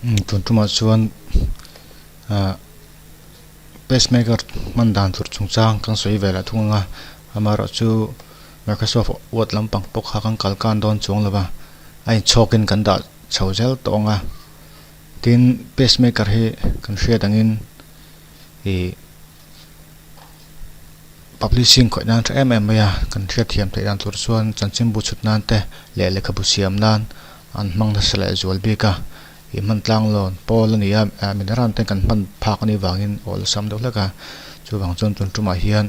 Tun tumah chuan ah pacemaker hman dan tur chungchang kan sawi ve lah thung ang a amaherawhchu Microsoft word lampang pawh kha kan kal kan dawn chuang lo va a inchhawkin kan dah chho zel tawh ang a tin pacemaker hi kan hriat angin ih Publishing khawih nan tha em em mai a, kan hriatthiam theih dan tur chuan chanchinbu chhut nan te leh lehkhabu siam nan an hmang nasa leh zual bik a, ih hman tlang lawn pawl a ni a, mineral te kan hman phak a nih vangin awl a sam deuh hlek a, chuvang chuan tun tumah hian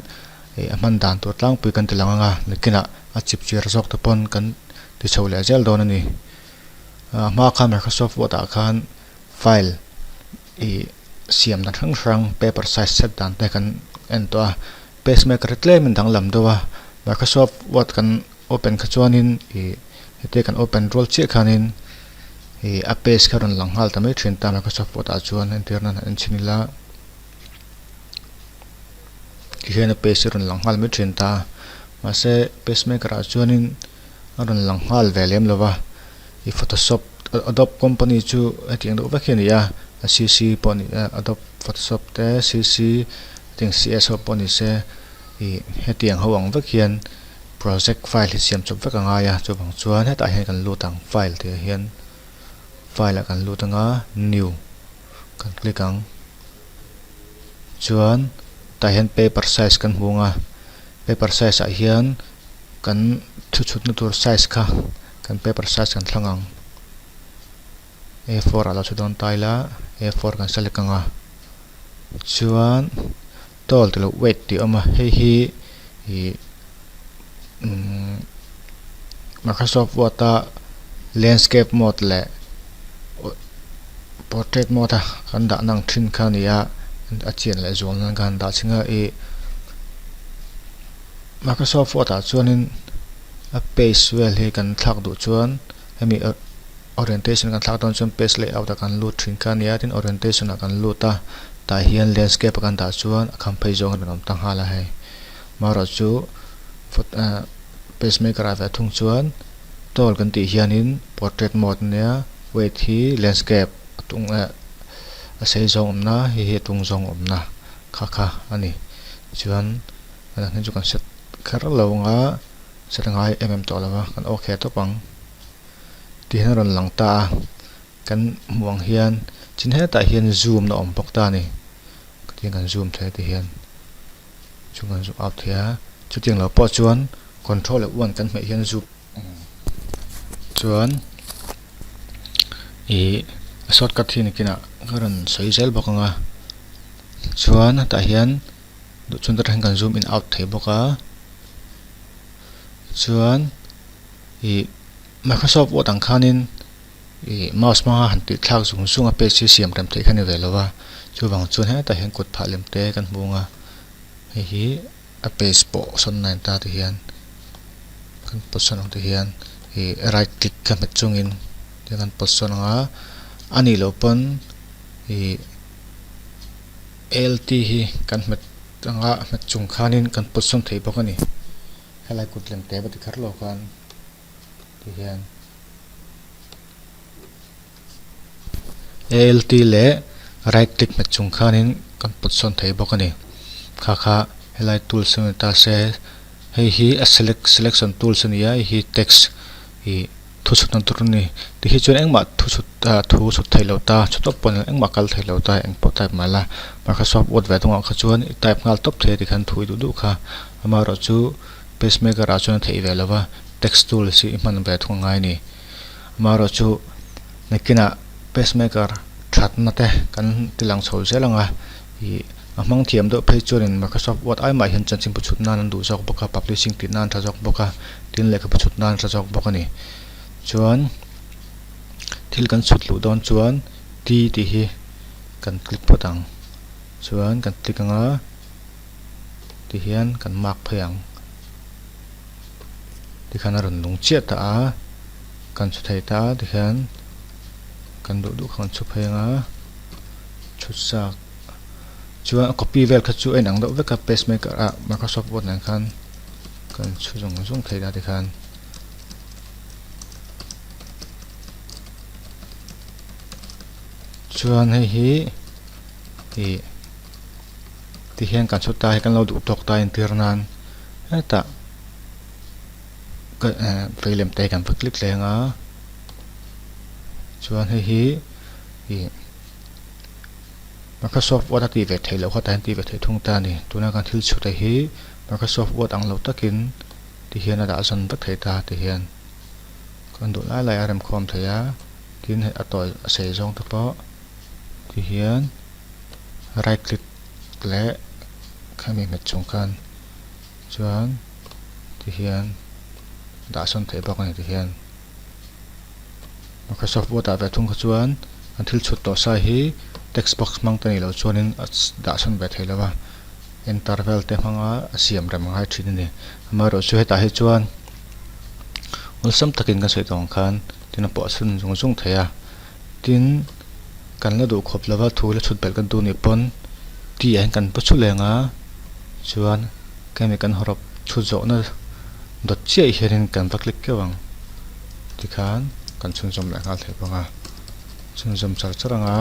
ih a hman dan tur tlangpui kan ti lang ang a, nakinah a chip chiar zawk te pawn kan ti chho leh zel dawn a ni. A hma khan Microsoft Word ah khan file ih siam dan hrang hrang paper size set dan te kan en tawh a pacemaker hi tlem in danglam deuh a Microsoft Word kan open kha chuanin ih hetia kan open rual chiah khanin ih a page kha a rawn lang nghal ta mai thin ta Microsoft Word ah chuan entir nan han en chhin ila tihian a page hi a rawn lang nghal mai thin ta mahse pacemaker ah chuanin a rawn lang nghal ve lem lo va ih photoshop adobe company chu hetiang deuh vek hi a ni a a cc pawh a ni a adobe photoshop te cc hetiang cs ho pawh ni se ih hetiang ho ang vek hian project file hi siam chawp vek a ngai a chuvang chuan hetah hian kan lut ang file tih ah hian file ah kan lut anga new kan click ang chuan tah hian paper size kan hmu ang a paper size ah hian. Kan thu chhutna tur size kha kan paper size kan thlang ang. A four ah lo chhu dawn ta ila a four kan select ang a chuan tall tih loh weight tih a awm a hei hi ih umm Microsoft Word a landscape mode leh portrait mode a kan dah na ang thin kha a ni a a chian leh zual nan khan dah chhin a ih. Microsoft Word ah chuanin a page vel hi kan thlak duh chuan hemi orientation kan thlak dawn chuan page layout ah kan lut thin kha a nia tin orientation ah kan lut a tah hian landscape a kan dah chuan a kham phei zawng a rawn awm ta nghal a hei marawh chu page maker ah ve thung chuan tall kan tih hianin portrait mode a nia weight hi landscape a tung eh a sei zawng awmna hei hi a tung zawng awmna kha kha a ni chuan. A dang hi chu kan set kher lo ang a, set ngai em em tawh lo a, kan okay tawp ang tih hian a rawn lang ta a, kan hmuh ang hian chin hetah hian zoom na awm bawk ta a ni, khatiang kan zoom thei ti hian chu kan zoom out thei a, chutiang lo pawh chuan control leh one kan hmeh hian zoom chuan ih a shortcut hi nakinah ka rawn sawi zel bawk ang a, chuan hetah hian. Duh chuan ta hian kan zoom in out thei bawk a chuan ih Microsoft Word ang khanin ih mouse hmanga han tih thlak zung zung a page hi siam rem theih kha a ni ve lo va chuvang chuan hetah hian kut phah lem te kan hmu ang a hei hi a page pawh sawn na in ta ti hian kan pawt sawn ang ti hian ih right click ka hmet chungin ti kan pawt sawn ang a a nih loh pawn ih. Alt hi kan hmet anga hmet chung khanin kan pawt sawn thei bawk a ni. Helai kut lem te va ti kher lo khan ti hian Alt leh right click hmet chung khanin kan pawt sawn thei bawk a ni. Kha kha helai tools a ni ta se hei hi a select selection tools a ni a hei hi text ih. Thu chhut na tur a ni. Ti hi chuan engmah thu chhut ah thu chhut theih lo ta chhut tawp pawh engmah kal thei lo ta engpawh type mah la Microsoft Word ve thungah kha chuan i type nghal tawp thei a tikhan thu i duh duh kha. Amaherawh chu pacemaker ah chuan a theih ve lo va text tool hi i hman ve thung angai a ni. Amaherawh chu nakinah pacemaker thatna te kan ti lang chho zel ang a ih a hmang thiam deuh phei chuanin Microsoft Word ai mah hian chanchinbu chhut nan an duh zawk bawk a publishing tih nan a tha zawk bawk a tin lehkhabu chhut nan a tha zawk bawk a ni chuan thil kan chhut luh dawn chuan T tih hi kan click phawt ang chuan kan click ang a ti hian kan mark phei ang tikhan a rawn nung chiah ta a kan chhu thei ta a tikhian kan duh duh kha kan chhu phei ang a chhut sak. Chuan a copy vel kha chu a inang deuh vek a pacemaker ah Microsoft Word nen khan kan chhu zung zung thei la tikhan. Chuan hei hi ih ti hian kan chhut ta hi kan lo duh tawk ta entir nan hetah vei lem te kan va click leng a chuan hei hi ih Microsoft Word a tih ve theih loh kha tah hian tih ve theih thung ta a ni. Tuna kan thil chhut te hi Microsoft Word ang lo takin ti hian a dah zawn vek thei ta ti hian kan duh lai lai a remkhawm thei a tin hei a tawi a sei zawng te pawh ti hian right click leh khami hmet chung khan chuan ti hian dah sawn theih bawk a ni ti hian. Microsoft Word ah ve thung kha chuan an thil chhut tawh sa hi text box hmang te nih loh chuanin a dah chhan ve thei lo va, enter vel te hmanga a siam rem ngai thin a ni. Amaherawhchu hetah hi chuan awlsam takin kan sawi tawh ang khan tin a pawh a chhun zung zung thei a, tin kan la duh khawp lova thu la chhut belh kan duh nih pawn tih ah hian kan pu chhu leng a chuan kemi kan hawrawp chhut zawhna dawt chiah hianin kan va click keuh ang tikhan kan chhunzawm leh nghal thei bawk a chhunzawm char char anga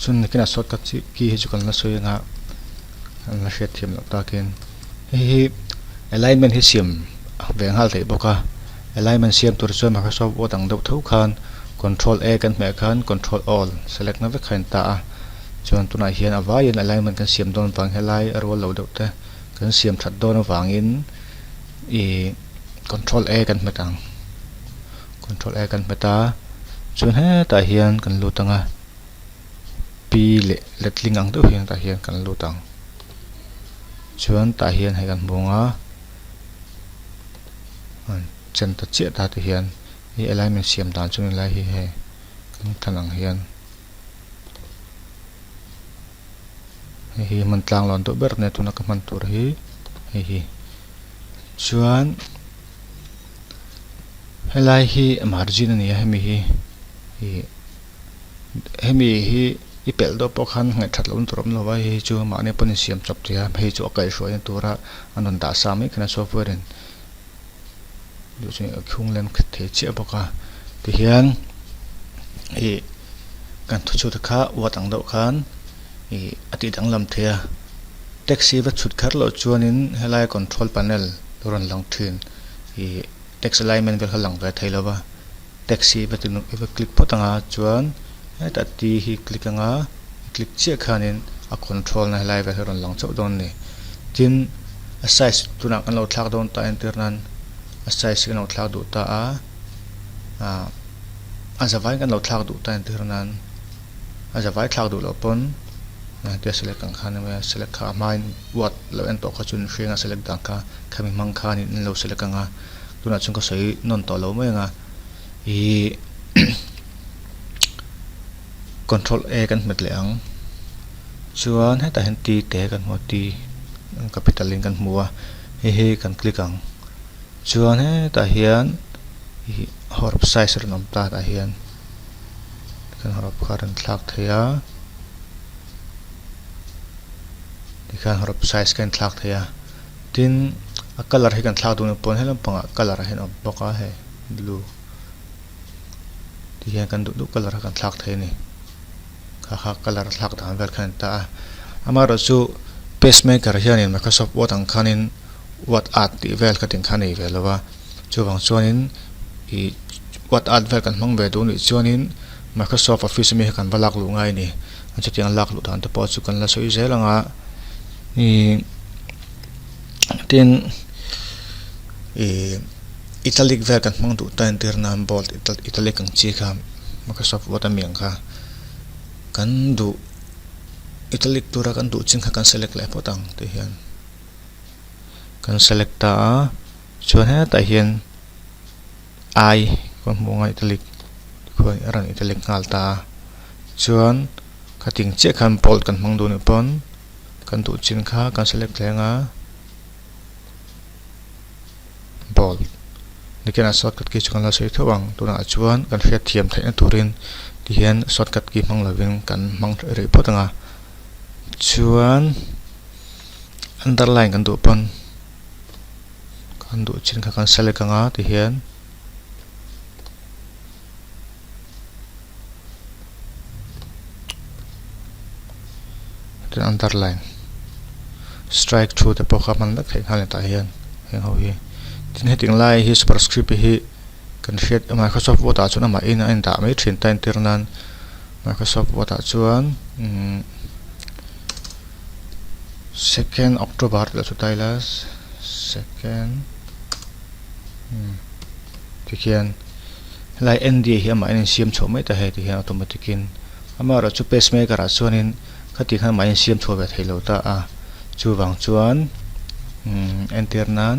chun nikinah shortcut chi key hi chu kan la sawi anga an la hriat thiam loh takin hei hi alignment hi siam ve nghal theih bawk a alignment siam tur chuan Microsoft Word ang deuh tho khan control A kan hmeh khan control all select na vek kha a in ta a chuan tunah hian a vaiin alignment kan siam dawn vang helai a rual lo deuh te kan siam that dawn avangin ih control A kan hmet ang control A kan hmet a chuan hetah hian kan lut ang a. Pi leh letling ang deuh hian tah hian kan lut ang. Chuan tah hian hei kan hmu ang a, an chen ta chiah ta ti hian hei alignment siam dan chu ni lai hi hei kan thlan ang hian hei hi hman tlang lawn deuh ber nia tuna ka hman tur hi hei hi chuan helai hi margin a ni a hemi hi ih. Hemi hi i pelh deuh pawh khan ngaih that lohna tur a awm lo a, hei hi chu mahni pawn insiam chawp thei a, hei chu a kaihhruaina tura an rawn dah sa mai khan a software in duh chu a khung lem thei chiah bawk a tihian ih kan thu chhut kha uat ang deuh khan ih a tih danglam thei a taxi va chhut kher loh chuanin helai control panel rawn lang thin ih text alignment vel kha lang ve thei lo va. Taxi va ti i va click phawt ang a chuan hetah T hi click ang a click chiah khanin a control na helai vel hi a rawn lang chauh dawn a ni. Tin a size tunah kan lo thlak dawn ta entir nan a size hi kan lo thlak duh ta a ah a zavai kan lo thlak duh ta entir nan a zavai thlak duh loh pawn hetia select ang khan emaw select kha a hmain word lo en tawh kha chu in hriang a select dan kha khami hmang khanin in lo select ang a. Tunah chuan ka sawi nawn tawh lo mai ang a, ih control A kan hmet leh ang chuan hetah hian T te kan hmu a T capital in kan hmu a hei hi kan click ang chuan hetah hian ih hawrawp size a rawn awm ta tah hian kan hawrawp kha a rawn thlak thei a tikhian hawrawp size kha a inthlak thei a. Tin, a colour hi kan thlak duh pawn he lampangah colour a hian a awm bawk a hei blue ti hian kan duh duh colour kha kan thlak thei a ni kha kha colour thlak dan vel khan a ni ta a amaherawh chu pacemaker hianin Microsoft Word ang khanin Word art tih vel kha tin kha a nei ve lo va chuvang chuanin ih Word art vel kan hmang ve duh nih chuanin Microsoft Office ami hi kan va lak luh ngai a ni chutiang lak luh dan te pawh chu kan la sawi zel ang a ih. Tin ih italic vel kan hmang duh ta entir nan bold italic ang chi kha Microsoft Word ami ang kha kan duh italic tura kan duh chin kha kan select leh phawt ang tih hian kan select ta a chuan hetah hian I kan hmuh anga italic khuan a rawn italic nghal ta a chuan khating chiah khan bold kan hmang duh anih pawn. Kan duh chin kha kan select thleng a bold nikin ah shortcut key chu kan la sawi theuh ang tunah chuan kan hriat thiam theihna turin tihian shortcut key hmang lovin kan hmang rih phawt ang a chuan underline kan duh pawn kan duh chin kha kan select ang a tihian. Tin underline strike through te pawh kha hman vek theih nghal a ni tah hian heng ho hi. Tin hetiang lai hi superscript hi kan hriat Microsoft Word ah chuan amah in a indah mai thin ta entir nan Microsoft Word ah chuan umm second October tih lah chu ta ila second umm tikhian helai N D hi amah in a insiam chhuah mai ta hei tikhian automatic in amaherawhchu pacemaker ah chuanin khati khan amah in siam chhuah ve theih lo ta a chuvang chuan umm entir nan.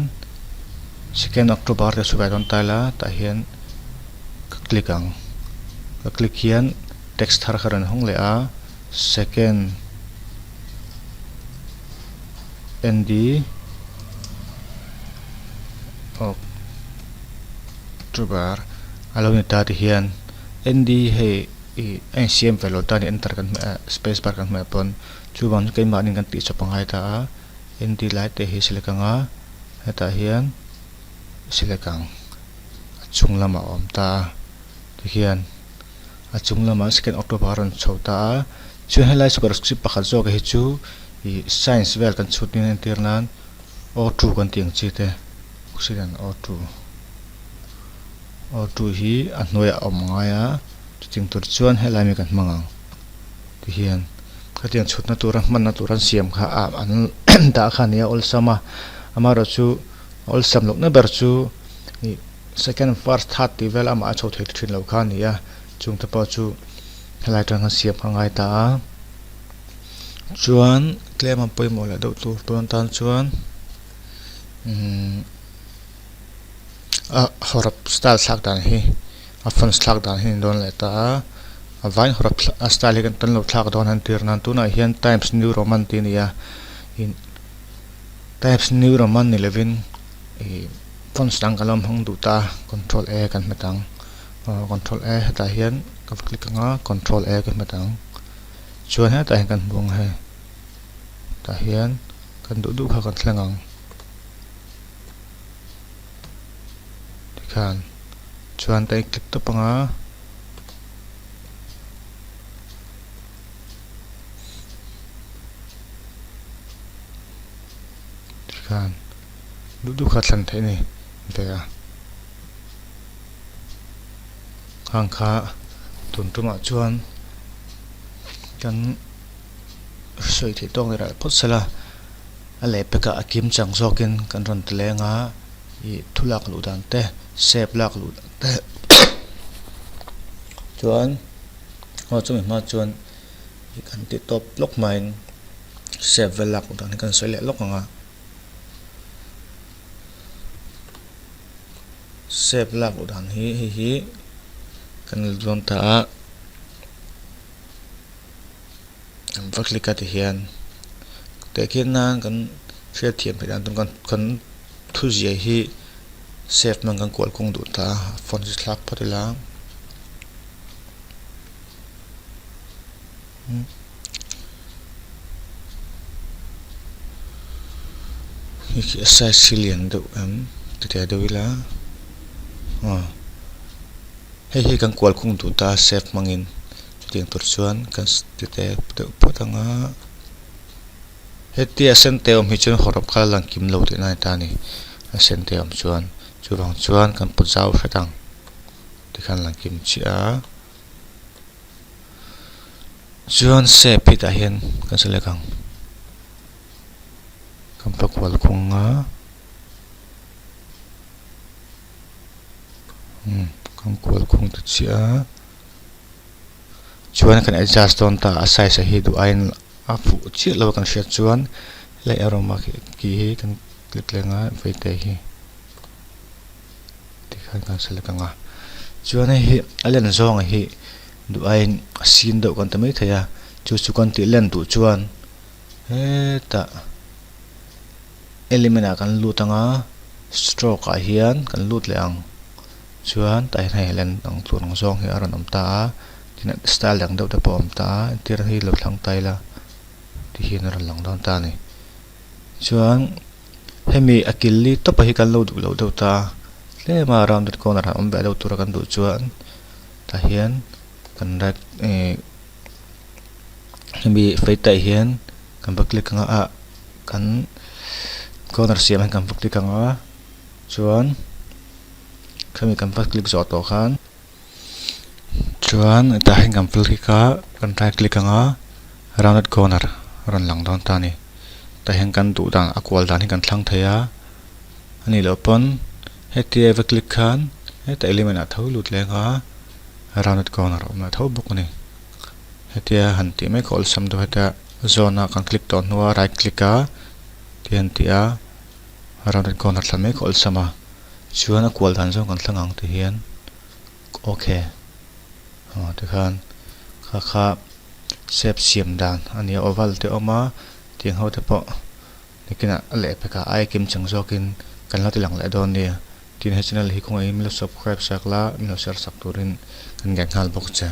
Second October te chhuah dawn ta ila tah hian ka click ang ka click hian text thar kha rawn hawng leh a second N D October a lo ni ta ti hian N D hei ih a insiam ve lo ta a ni enter kan hmeh a space bar kan hmeh pawn chuvang chu keimahni kan tih chawp a ngai ta a N D lai te hi select ang a. Hetah hian silek ang a chung lamah a awm ta a tihian a chung lamah second october a rawn chho ta a chuan helai superscript pakhat zawk hi chu ih science vel kan chhut nin entir nan O two kan tih ang chi te oxygen O two O two hi a hnuaiah a awm ngai a chutiang tur chuan helai mi kan hmang ang tihian khatiang chhutna tura hmanna tur an siam kha ah an dah kha a ni a awlsam a amaherawhchu awlsam lohna ber chu ih second first third tih vel amah a chho thei thin lo kha a ni a chungte pawh chu helai atang hian siam kha a ngai ta a chuan tlem a pawimawh leh deuh tur tun atan chuan umm a hawrawp style thlak dan hi. A font thlak dan hi a ni dawn leh ta a, a vain hawrawp a style hi kan tan lo thlak dawn han tir nan tunah hian Times New Roman tih a ni a ih Times New Roman ni lovin ih fonts dang kan lo hmang duh ta a control A kan hmet ang aw control A hetah hian ka va click ang a control A ka hmet ang chuan hetah hian kan hmu ang hei tah hian kan duh duh kha kan thleng ang. Tikhan chuan ka in click tawp ang a. Tikhan duh duh kha thlan theih a ni ve a. Khang kha tun tumah chuan kan sawi theih tawk ni rah phawt sela. A lehpekah a kim chang zawkin kan rawn ti leng a, ih thu lak luh dan te, shape lak luh dan te chuan aw chumi hma chuan ih kan ti tawp lawk hmain shape vel lak luh dan hi kan sawi leh lawk ang a, shape lak luh dan hi hei hi kan la dawn ta a. An va click a ti hian teh khian nan kan hriat thiam theih dan tur kan kan thu ziah hi save nan kan kual kawng duh ta a phone chu thlak phawt ila hei khi a size hi lian deuh em ti teh deuh ila aw hei hi kan kual kawng duh ta save hmangin. Chutiang tur chuan kan ti te deuh phawt ang a, hetia sen te awm hi chuan hawrawp kha a lang kim lo tihna a ni ta a ni, a sen te awm chuan chuvang chuan kan pawt zau hret ang tikhan lang kim chiah a, chuan shape hi tah hian kan select ang, kan pa kual khung ang a. Umm kan kual khung ta chiah a. Chuan kan adjust dawn ta a size a hi duh aiin a fuh chiah lo a kan hriat chuan helai arrow mark hi ki hi kan click leh anga veite hi tikhan kan select ang a chuan hei hi a len zawng hi duh aiin a sin deuh kan ti mai thei a chu chu kan tih len duh chuan hetah element ah kan lut ang a stroke ah hian kan lut leh ang. Chuan tah hian hei len ang tur ang zawng hi a rawn awm ta a, tin style dang deuh te pawh a awm ta a, entir hi lo thlang ta ila ti hian a rawn lang dawn ta a ni. Chuan hemi a kil li tawp a hi kan lo duh loh deuh ta a, tlem a rounded corner han awm ve deuh tura kan duh chuan tah hian kan right ih hemi fei taih hian. Kan va click anga ah kan corner siam ah hian kan va click anga chuan khami kan va click zawh tawh khan chuan hetah hian kan click a kan right click anga rounded corner a rawn lang dawn ta a ni tah hian kan duh dan a kual dan hi kan thlang thei a a nih loh pawn hetia va click khan hetah element ah tho lut leng a rounded corner a awm leh tho bawk a ni. Hetia han tih mai kha awlsam deuh heta zone a kan click tawh hnua right click a ti han tih a rounded corner thlan mai kha awlsam a chuan a kual dan zawng kan thlang ang ti hian ok aw tikhan kha kha shape siam dan a nia oval te a awm a tiang ho te pawh nikinah a leh pekah a ai kim chang zawkin kan lo ti lang leh dawn nia tin he channel hi kawngaihin min lo subscribe sak la min lo share sak turin kan ngen nghal bawk che.